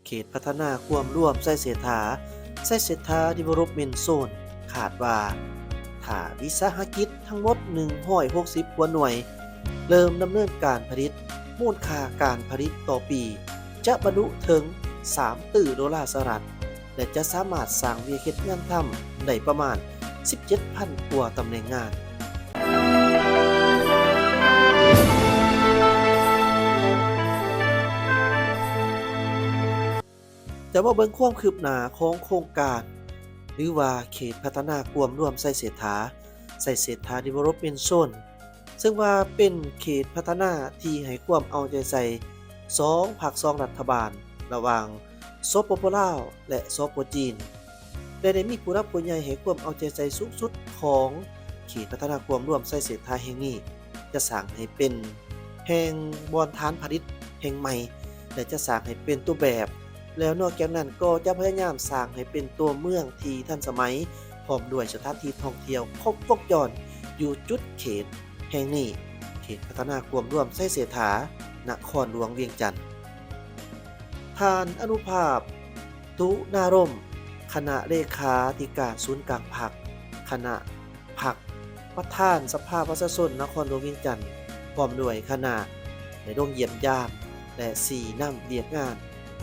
ເຂດພັດທະນາຄວາມລວມໄຊເສດຖາ ໄຊເສດຖາ Development Zone ຄາດວ່າ ຖ້າວິສາຫະກິດທັງໝົດ ໜຶ່ງຮ້ອຍຫົກສິບ ຫົວໜ່ວຍ ເລີ່ມດຳເນີນການຜະລິດ, ມູນຄ່າການຜະລິດຕໍ່ປີຈະບັນລຸເຖິງ ສາມຕື້ໂດລາສະຫະລັດ ແລະ ຈະສາມາດສ້າງວຽກເຮັດງານທຳໄດ້ປະມານ ສິບເຈັດພັນ ກວ່າຕຳແໜ່ງງານ. ຈະມາເບິ່ງຄວາມຄືບໜ້າຂອງໂຄງການ ຫຼືວ່າເຂດພັດທະນາຄວາມລວມໄຊເສດຖາ ໄຊເສດຖາ Development Zone ເຊິ່ງວ່າເປັນເຂດພັດທະນາທີ່ໃຫ້ຄວາມເອົາໃຈໃສ່ສອງພັກສອງລັດຖະບານ ລະຫວ່າງ ສປປ ລາວ ແລະ ສປ ຈີນ ແລະ ໄດ້ມີຜູ້ຫຼັກຜູ້ໃຫຍ່ໃຫ້ຄວາມເອົາໃຈໃສ່ສູງສຸດຂອງເຂດພັດທະນາຄວາມລວມໄຊເສດຖາແຫ່ງນີ້ ຈະສ້າງໃຫ້ເປັນແຫ່ງບ່ອນຖານຜະລິດແຫ່ງໃໝ່ ແລະ ຈະສ້າງໃຫ້ເປັນຕົວແບບ ແລ້ວນອກຈາກນັ້ນກໍຈະພະຍາຍາມສ້າງໃຫ້ເປັນຕົວເມືອງທີ່ທັນສະໄໝ ພ້ອມດ້ວຍສະຖານທີ່ທ່ອງທ່ຽວຄົບວົງຈອນຢູ່ຈຸດເຂດແຫ່ງນີ້ ເຂດພັດທະນາຄວາມລວມໄຊເສດຖາ ນະຄອນຫຼວງວຽງຈັນ. ທ່ານ ອະນຸພາບ ຕຸນາລົມ ຄະນະເລຂາທິການສູນກາງພັກ ຄະນະພັກ ປະທານສະພາປະຊາຊົນນະຄອນຫຼວງວຽງຈັນ ພ້ອມດ້ວຍຄະນະ ໄດ້ລົງຢ້ຽມຢາມ ແລະ ຊີ້ນຳວຽກງານ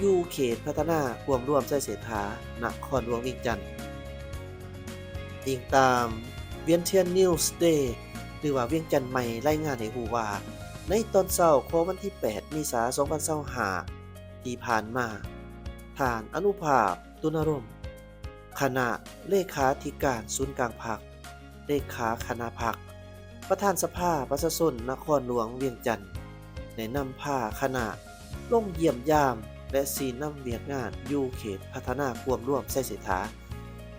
ຢູ່ເຂດພັດທະນາຄວາມລວມໄຊເສດຖາ ນະຄອນຫຼວງວຽງຈັນ. ອີງຕາມ Vientiane News Today ຫຼືວ່າວຽງຈັນໃໝ່ ລາຍງານໃຫ້ຮູ້ວ່າ ໃນຕອນເຊົ້າຂອງວັນທີແປດ ເມສາ ສອງພັນຊາວຫ້າ ທີ່ຜ່ານມາ, ທ່ານ ອະນຸພາບ ຕຸນາລົມ ຄະນະເລຂາທິການສູນກາງພັກ, ເລຂາຄະນະພັກ, ປະທານສະພາປະຊາຊົນນະຄອນຫຼວງວຽງຈັນ ໄດ້ນຳພາຄະນະລົງຢ້ຽມຢາມ ແລະ ຊີ້ນຳວຽກງານຢູ່ເຂດພັດທະນາຄວາມລວມໄຊເສດຖາ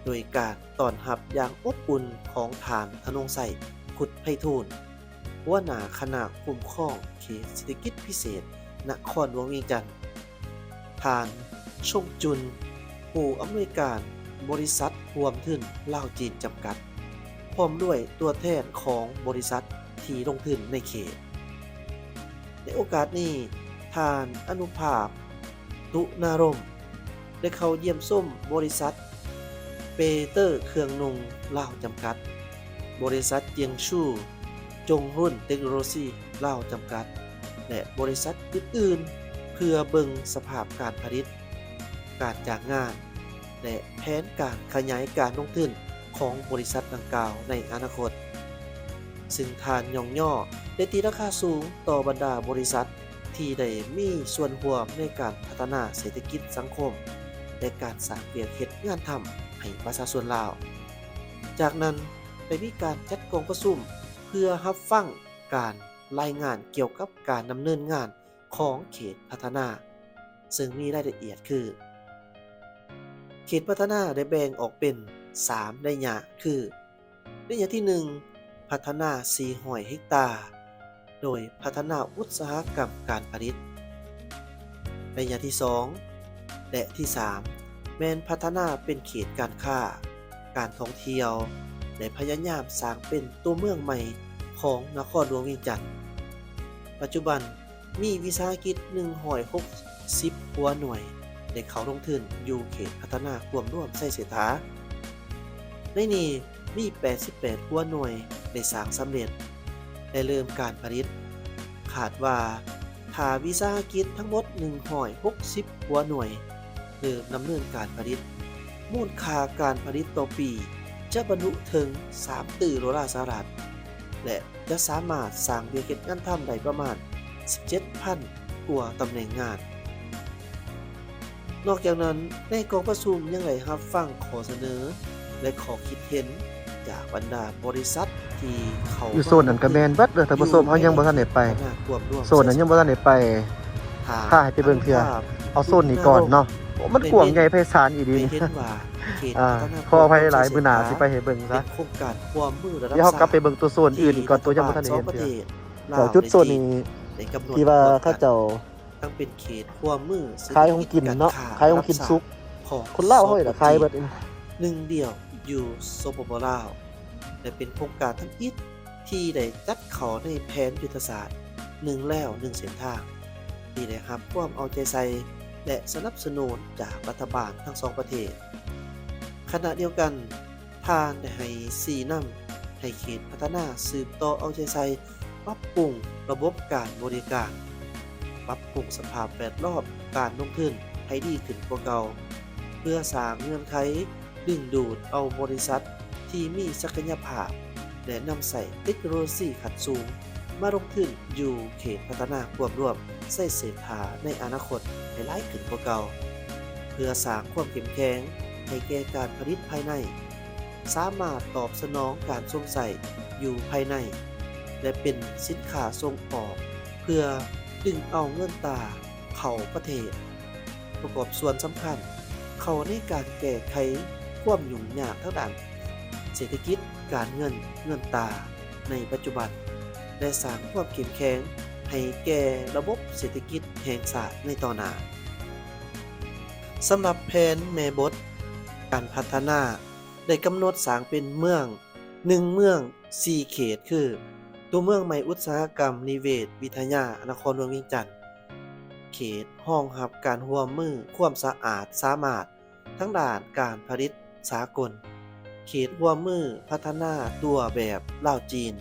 ໂດຍການຕ້ອນຮັບຢ່າງອົບອຸ່ນຂອງທ່ານ ທະນົງໄຊ ພຸດໄພທູນ ຫົວໜ້າຄະນະຄຸ້ມຄອງເຂດເສດຖະກິດພິເສດນະຄອນຫຼວງວຽງຈັນ, ທ່ານ ຊົງຈຸນ ຜູ້ອຳນວຍການບໍລິສັດຮ່ວມທຶນລາວຈີນຈຳກັດ ພ້ອມດ້ວຍຕົວແທນຂອງບໍລິສັດທີ່ລົງທຶນໃນເຂດ. ໃນໂອກາດນີ້, ທ່ານ ອະນຸພາບ ຕຸນາລົມ ໄດ້ເຂົ້າຢ້ຽມຊົມບໍລິສັດ ເປເຕີເຄື່ອງນຸ່ງລາວຈຳກັດ, ບໍລິສັດຈຽງຊູ ຈົງຮຸນເຕັກໂນໂລຊີລາວຈຳກັດ ແລະ ບໍລິສັດອື່ນໆ ເພື່ອເບິ່ງສະພາບການຜະລິດ, ການຈ້າງງານ ແລະ ແຜນການຂະຫຍາຍການລົງທຶນຂອງບໍລິສັດດັ່ງກ່າວໃນອະນາຄົດ, ຊຶ່ງທ່ານຍ້ອງຍໍ ແລະ ຕີລາຄາສູງຕໍ່ບັນດາບໍລິສັດ ທີ່ໄດ້ມີສ່ວນຮ່ວມໃນການພັດທະນາເສດຖະກິດສັງຄົມ ແລະ ການສ້າງວຽກເຮັດງານທຳໃຫ້ປະຊາຊົນລາວ. ຈາກນັ້ນໄດ້ມີການຈັດກອງປະຊຸມເພື່ອຮັບຟັງການລາຍງານກ່ຽວກັບການດຳເນີນງານຂອງເຂດພັດທະນາ, ເຊິ່ງມີລາຍລະອຽດຄື ເຂດພັດທະນາໄດ້ແບ່ງອອກເປັນສາມໄລຍະຄື ໄລຍະທີໜຶ່ງ ພັດທະນາສີ່ຮ້ອຍເຮັກຕາ ໂດຍພັດທະນາອຸດສາຫະກຳການຜະລິດ. ໄລຍະທີສອງ ແລະ ທີສາມ ແມ່ນພັດທະນາເປັນເຂດການຄ້າ, ການທ່ອງທ່ຽວ ແລະ ພະຍາຍາມສ້າງເປັນຕົວເມືອງໃໝ່ຂອງນະຄອນຫຼວງວຽງຈັນ. ປັດຈຸບັນ ມີວິສາຫະກິດໜຶ່ງຮ້ອຍຫົກສິບຫົວໜ່ວຍໄດ້ເຂົ້າລົງທຶນຢູ່ເຂດພັດທະນາຄວາມລວມໄຊເສດຖາ. ໃນນີ້ມີແປດສິບແປດຫົວໜ່ວຍໄດ້ສ້າງສຳເລັດ ແລະ ເລີ່ມການຜະລິດ. ຄາດວ່າຖ້າວິສາຫະກິດທັງໝົດໜຶ່ງຮ້ອຍຫົກສິບຫົວໜ່ວຍ ເລີ່ມດຳເນີນການຜະລິດ, ມູນຄ່າການຜະລິດຕໍ່ປີຈະບັນລຸເຖິງສາມຕື້ໂດລາສະຫະລັດ ແລະ ຈະສາມາດສ້າງວຽກເຮັດງານທຳໄດ້ປະມານສິບເຈັດພັນກວ່າຕຳແໜ່ງງານ. ນອກຈາກນັ້ນ, ໃນກອງປະຊຸມຍັງໄດ້ຮັບຟັງຂໍ້ສະເໜີ ແລະ ຂໍ້ຄິດເຫັນຈາກບັນດາບໍລິສັດທີ່ເຂົ້າ ຢູ່ໂຊນນັ້ນກໍແມ່ນເບິດເດີທ່ານຜູ້ຊົມ, ເຮົາຍັງບໍ່ທັນໄດ້ໄປ ໂຊນນັ້ນຍັງບໍ່ທັນໄດ້ໄປ ຖ້າໃຫ້ໄປເບິ່ງເທື່ອ. ເອົາໂຊນນີ້ກ່ອນເນາະ, ໂອ້ ມັນກວ້າງໃຫຍ່ໄພສານອີ່ຫຼີນີ້. ຂໍອະໄພຫຼາຍ, ມື້ໜ້າຊິໄປໃຫ້ເບິ່ງຊະ. ດຽວເຮົາກັບໄປເບິ່ງຕົວໂຊນອື່ນອີກກ່ອນ, ຕົວຍັງບໍ່ທັນໄດ້ເຫັນເທື່ອ. ແລ້ວຈຸດໂຊນນີ້ທີ່ວ່າເຂົາເຈົ້າ ຕັ້ງເປັນເຂດຮ່ວມມືເສດຖະກິດການຄ້າ ຂາຍຂອງກິນເນາະ, ຂາຍຂອງກິນສຸກ. ຄົນລາວເຮົານີ້ລະຂາຍເບິດ ໜຶ່ງດຽວຢູ່ ສປປ ລາວ ແລະ ເປັນໂຄງການທຳອິດທີ່ໄດ້ຈັດເຂົ້າໃນແຜນຍຸດທະສາດໜຶ່ງແລວໜຶ່ງເສັ້ນທາງ ທີ່ໄດ້ຮັບຄວາມເອົາໃຈໃສ່ ແລະ ສະໜັບສະໜູນຈາກລັດຖະບານທັງສອງປະເທດ. ຂະນະດຽວກັນ, ທ່ານໄດ້ໃຫ້ຊີ້ນຳໃຫ້ເຂດພັດທະນາສືບຕໍ່ເອົາໃຈໃສ່ປັບປຸງລະບົບການບໍລິການ, ປັບປຸງສະພາບແວດລ້ອມການລົງທຶນໃຫ້ດີຂຶ້ນກວ່າເກົ່າ, ເພື່ອສ້າງເງື່ອນໄຂດຶງດູດເອົາບໍລິສັດທີ່ມີສັກກະຍະພາບ ແລະ ນຳໃຊ້ເຕັກໂນໂລຊີຂັ້ນສູງມາລົງທຶນຢູ່ເຂດພັດທະນາຄວບລວມໄຊເສດຖາໃນອະນາຄົດໃຫ້ຫຼາຍຂຶ້ນກວ່າເກົ່າ, ເພື່ອສ້າງຄວາມເຂັ້ມແຂງໃຫ້ແກ່ການຜະລິດພາຍໃນ, ສາມາດຕອບສະໜອງການຊົມໃຊ້ຢູ່ພາຍໃນ ແລະ ເປັນສິນຄ້າສົ່ງອອກ ເພື່ອດຶງເອົາເງິນຕາເຂົ້າປະເທດ, ປະກອບສ່ວນສຳຄັນເຂົ້າໃນການແກ້ໄຂຄວາມຫຍຸ້ງຍາກທາງດ້ານເສດຖະກິດ, ການເງິນ, ເງິນຕາໃນປັດຈຸບັນ ແລະ ສ້າງຄວາມເຂັ້ມແຂງໃຫ້ແກ່ລະບົບເສດຖະກິດແຫ່ງຊາດໃນຕໍ່ໜ້າ. ສຳລັບແຜນແມ່ບົດການພັດທະນາ ໄດ້ກຳນົດສ້າງເປັນເມືອງ ໜຶ່ງເມືອງ ສີ່ເຂດ ຄື ຕົວເມືອງໃໝ່ອຸດສາຫະກຳນິເວດວິທະຍາ ນະຄອນຫຼວງວຽງຈັນ, ເຂດຮອງຮັບການຮ່ວມມືຄວາມສະອາດສາມາດທາງດ້ານການຜະລິດສາກົນ, ເຂດຮ່ວມມືພັດທະນາຕົວແບບລາວ-ຈີນ,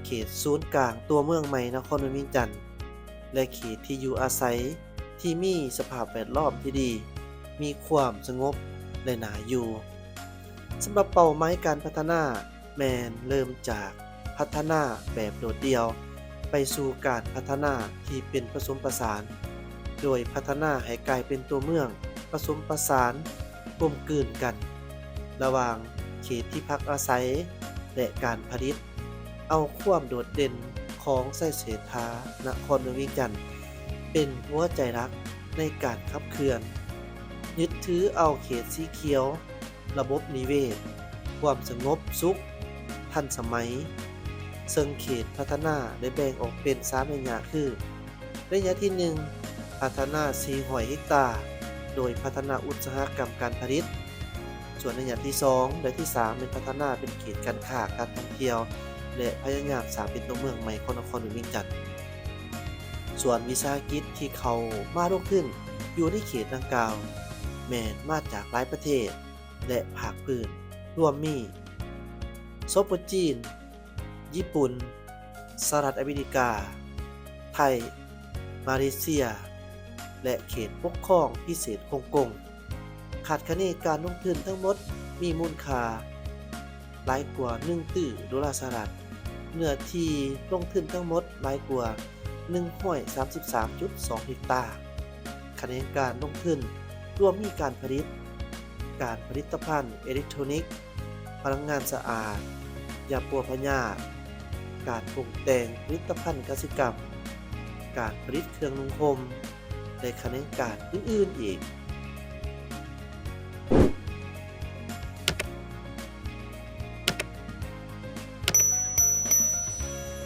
ເຂດສູນກາງຕົວເມືອງໃໝ່ນະຄອນຫຼວງວຽງຈັນ ແລະ ເຂດທີ່ຢູ່ອາໄສທີ່ມີສະພາບແວດລ້ອມທີ່ດີ, ມີຄວາມສະຫງົບ ແລະ ໜ້າຢູ່. ສຳລັບເປົ້າໝາຍການພັດທະນາ ແມ່ນເລີ່ມຈາກພັດທະນາແບບໂດດດ່ຽວ ໄປສູ່ການພັດທະນາທີ່ເປັນປະສົມປະສານ, ໂດຍພັດທະນາໃຫ້ກາຍເປັນຕົວເມືອງປະສົມປະສານ ກົມກືນກັນລະຫວ່າງເຂດທີ່ພັກອາໄສ ແລະ ການຜະລິດ, ເອົາຄວາມໂດດເດັ່ນຂອງໄຊເສດຖາ ນະຄອນຫຼວງວຽງຈັນ ເປັນຫົວໃຈຫຼັກໃນການຂັບເຄື່ອນ, ຍຶດຖືເອົາເຂດສີຂຽວ, ລະບົບນິເວດ, ຄວາມສະຫງົບສຸກ, ທັນສະໄໝ, ເຊິ່ງເຂດພັດທະນາໄດ້ແບ່ງອອກເປັນສາມໄລຍະຄື ໄລຍະທີໜຶ່ງ ພັດທະນາສີ່ຮ້ອຍເຮັກຕາ ໂດຍພັດທະນາອຸດສາຫະກຳການຜະລິດ, ສ່ວນໄລຍະທີສອງ ແລະ ທີສາມ ແມ່ນພັດທະນາເປັນເຂດການຄ້າ, ການທ່ອງທ່ຽວ ແລະ ພະຍາຍາມສ້າງເປັນຕົວເມືອງໃໝ່ຂອງນະຄອນຫຼວງວຽງຈັນ. ສ່ວນວິສາຫະກິດທີ່ເຂົ້າມາລົງທຶນຢູ່ໃນເຂດດັ່ງກ່າວ ແມ່ນມາຈາກຫຼາຍປະເທດ ແລະ ພາກພື້ນ ລວມມີ ສປ ຈີນ, ຍີ່ປຸ່ນ, ສະຫະລັດອາເມລິກາ, ໄທ, ມາເລເຊຍ ແລະ ເຂດປົກຄອງພິເສດຮົງກົງ. ຄາດຄະເນການລົງທຶນທັງໝົດມີມູນຄ່າຫຼາຍກວ່າໜຶ່ງຕື້ໂດລາສະຫະລັດ, ເນື້ອທີ່ລົງທຶນທັງໝົດຫຼາຍກວ່າໜຶ່ງຮ້ອຍສາມສິບສາມຈຸດສອງເຮັກຕາ. ຂະແໜງການລົງທຶນລວມມີການຜະລິດ, ການຜະລິດຕະພັນເອເລັກໂທຣນິກ, ພະລັງງານສະອາດ, ຢາປົວພະຍາດ, ການປຸງແຕ່ງຜະລິດຕະພັນກະສິກຳ, ການຜະລິດເຄື່ອງນຸ່ງຫົ່ມ ແລະ ຂະແໜງການອື່ນໆອີກ